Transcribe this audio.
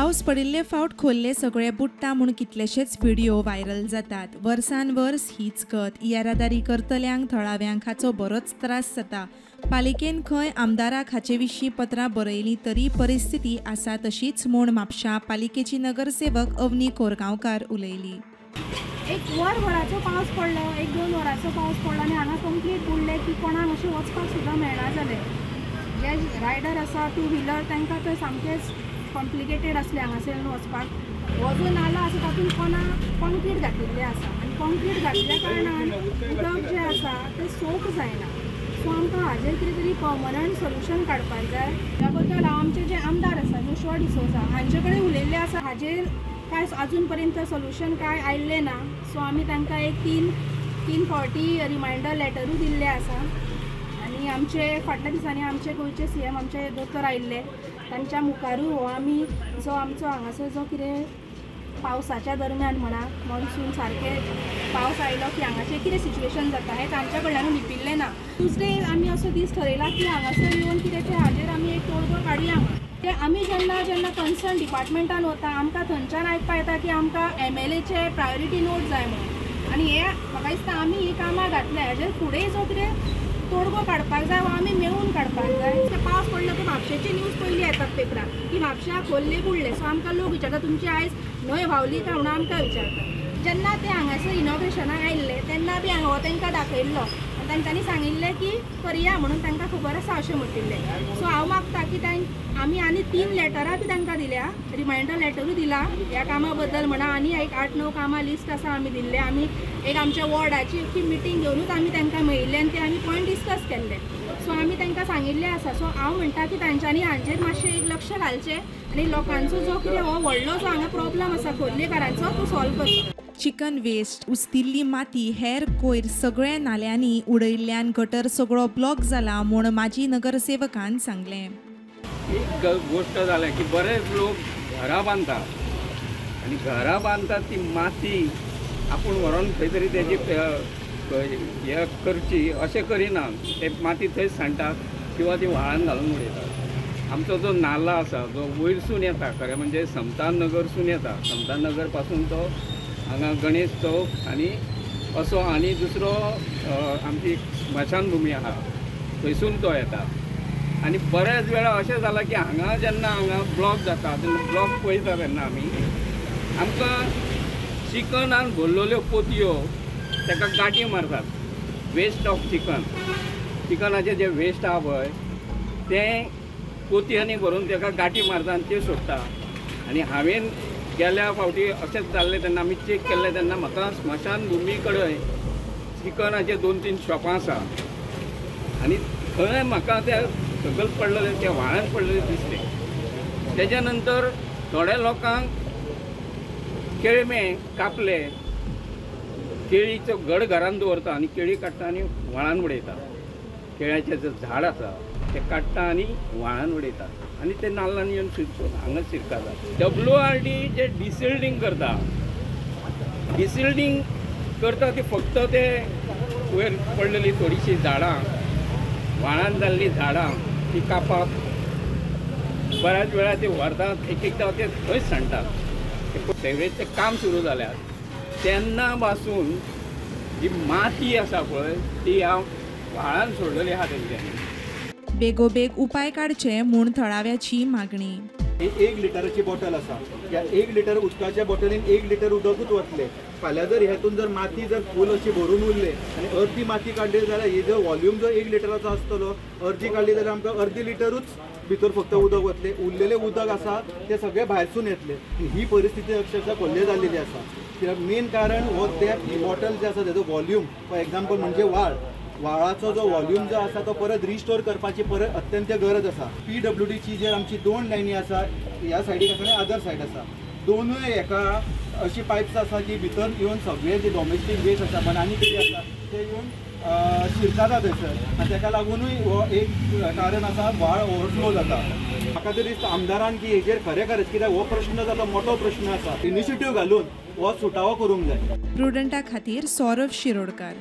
पावस पडिल्ले फावट खोल्ले सगळे बुडटा म्हूण कितलेशेच व्हिडिओ व्हायरल जातात. वर्सान वर्स हीच गत. येरादारी करतल्यांक थळाव्यांक हाचो बरोच त्रास जाता. पालिकेन खंय आमदाराक हाचे विशीं पत्रां बरयलीं तरी परिस्थिती आसा तशीच म्हूण म्हापशा पालिकेची नगरसेवक अवनी कोरगांवकार उलयली. एक वरभराचो पावस पडलो, एक दोन वरांचो पावस पडलो आनी हांगा कंप्लीट बुडले की कोणाक अशें वचपाक सुद्दां मेळना जालें. जे रायडर आसा टू व्हिलर तांकां तर सामकेंच कॉम्प्लिकेटेड आसलें हांगासर वचपाक. हो जो नालो आसा तातूंत कोणा कॉन्क्रीट घातिल्लें आसा आनी कॉन्क्रीट घातल्या कारणान उदक जें आसा तें सोक जायना. सो आमकां हाजेर कितें तरी पर्मनंट सोल्युशन काडपाक जाय. ह्या बद्दल हांव आमचे जे आमदार आसा जोशुआ डिसोजा हांचे कडेन उलयल्लें आसा. हाजेर कांय अजून पर्यंत सोल्युशन कांय आयिल्लें ना. सो आमी तांकां एक तीन फावटी रिमायंडर लेटरूय दिल्लें आसा. आनी आमचे फाटल्या दिसांनी आमचे गोंयचे सीएम आमचे दोतोर आयिल्ले, तांच्या मुखारूय हो आमी जो आमचो हांगासर जो कितें पावसाच्या दरम्यान म्हणा मॉन्सून सारके पावस आयलो की हांगाचें कितें सिच्युएशन जाता हें तांच्या कडल्यानूय लिपिल्लें ना. ट्युजडे आमी असो दीस ठरयला की हांगासर येवन कितें तें हाजेर आमी एक तोडगो काडुया म्हणून. ते आमी जेन्ना जेन्ना कन्सर्न डिपार्टमेंटान वता आमकां थंयच्यान आयकपा येता की आमकां एमएलएचे प्रायोरिटी नोट जाय म्हणून. आनी हें म्हाका दिसता आमी ही कामां घातल्या हाजेर फुडें जो कितें तोडगो काडपाक जाय वा आमी मेळून काडपाक जाय. पावस पडलो की म्हापशेची न्यूज पयली येतात पेपरार की म्हापश्या खोल्ले बुडले. सो आमकां लोक विचारता तुमची आयज न्हंय व्हांवली काय म्हणून आमकां विचारता. जेन्ना ते हांगासर इनॉग्रेशनाक आयिल्ले तेन्ना बी हो तांकां दाखयल्लो आनी तांच्यांनी सांगिल्लें की करया म्हणून तांकां खबर आसा अशें म्हणटिल्लें. सो हांव मागता की आमी आनी 3 लेटरां बी तांकां दिल्या, रिमायंडर लेटरूय दिला ह्या कामा बद्दल म्हणा. आनी एक 8-9 कामां लिस्ट आसा आमी दिल्ले. आमी एक आमच्या वॉर्डाची एक मिटींग घेवनूच आमी तांकां मेळिल्ले आनी ते आमी पॉयंट डिस्कस केल्ले. सो आमी तांकां सांगिल्लें आसा. सो हांव म्हणटा की तांच्यांनी हांचेर मातशें एक लक्ष घालचें आनी लोकांचो जो कितें हो व्हडलो जो हांगा प्रॉब्लम आसा खोर्लेकारांचो तो सॉल्व करचो. चिकन वेस्ट, उस्तिल्ली माती, हेर कोयर सगळ्या नाल्यांनी उडयल्ल्यान गटर सगळो ब्लॉक जाला म्हूण माजी नगरसेवकान सांगलें. एक गोष्ट जाल्या की बरेच लोक घरां बांदतात आनी घरां बांदतात ती माती आपूण व्हरोन खंय तरी तेजी हे करची अशें करिना, ते माती थंयच सांडटात किंवा ती व्हाळान घालून उडयतात. आमचो जो नाला आसा जो वयरसून येता, खरें म्हणजे समता नगरसून येता, समता नगर पासून तो हांगा गणेश चौक आनी असो आनी दुसरो आमची स्मशानभुमी आहा थंयसून तो येता. आनी बऱ्याच वेळा अशें जालां की हांगा जेन्ना हांगा ब्लॉक जाता तेन्ना ब्लॉक पळयता तेन्ना आमी आमकां चिकनान भरलेल्यो पोतयो ताका गांठी मारतात. वेस्ट ऑफ चिकन, चिकनाचें जें वेस्ट आहा पळय तें पोतयांनी भरून ताका गांठी मारता आनी त्यो सोडटा. आनी हांवें गेल्या फावटी अशेंच जाल्लें तेन्ना आमी चॅक केल्लें तेन्ना म्हाका स्मशानभुमी कडेन चिकनाचे 2-3 शॉपां आसा आनी थंय म्हाका त्या सकयल पडलेले त्या व्हाळान पडलेले दिसले. तेज्या नंतर थोड्या लोकांक केळमे कापले, केळीचो घड घरान दवरता आनी केळी काडटा आनी व्हाळान उडयता. केळ्याचें जें झाड आसा तें काडटा आनी व्हाळान उडयता आनी ते नाल्लान येवन हांगा शिरकाता. WRD जे डिसिल्डींग करता, डिसिल्डींग करता ती फक्त ते वयर पडलेली थोडीशीं झाडां, व्हाळान जाल्लीं झाडां ती कापप, बऱ्याच वेळा ते व्हरतात, एक एकदां ते थंयच सांडटात. सेवेचें काम सुरू जाल्यार तेन्ना पासून जी माती आसा पळय ती ह्या व्हाळान सोडलेली आहा तेंच्यांनी. बेगोबेग उपाय काडचे म्हूण थळाव्याची मागणी. 1 लिटराची बॉटल आसा, ह्या 1 लिटर उदकाच्या बॉटलीन 1 लिटर उदकूच वतलें. फाल्यां जर हेतून जर माती जर फूल अशी भरून उरले आनी अर्दी माती काडली जाल्यार ही जो वॉल्यूम जो 1 लिटराचो आसतलो अर्दी काडली जाल्यार आमकां अर्दी लिटरूच भितर फक्त उदक वतलें, उरलेलें उदक आसा तें सगळें भायरसून येतलें. ही परिस्थिती अक्षरशः खोल्ले जाल्लेली आसा. कित्याक मेन कारण हो ते बॉटल जे आसा तेजो वॉल्यूम, फॉर एग्जाम्पल म्हणजे व्हाळ, व्हाळाचो जो वॉल्यूम जो आसा तो परत रिस्टोर करपाची परत अत्यंत गरज आसा. PWDची जे आमची 2 लायनी आसा, ह्या सायडीक आसा आनी अदर सायड आसा, दोनूय एका अशी पायप्स आसा की भितर येवन सगळे जे डॉमेस्टीक वेस्ट आसा म्हण आनी कितें आसा ते येवन शिरकाता थंयसर आनी तेका लागुनूय हो एक कारण आसा व्हाळ ओवरफ्लो जाता. म्हाका तरी दिसता आमदारान की हेजेर खरें खरेंच कित्याक हो प्रश्न जाता मोठो प्रश्न आसा, इनिशिएटीव घालून हो सुटावो करूंक जाय. प्रुडंटा खातीर सौरभ शिरोडकर.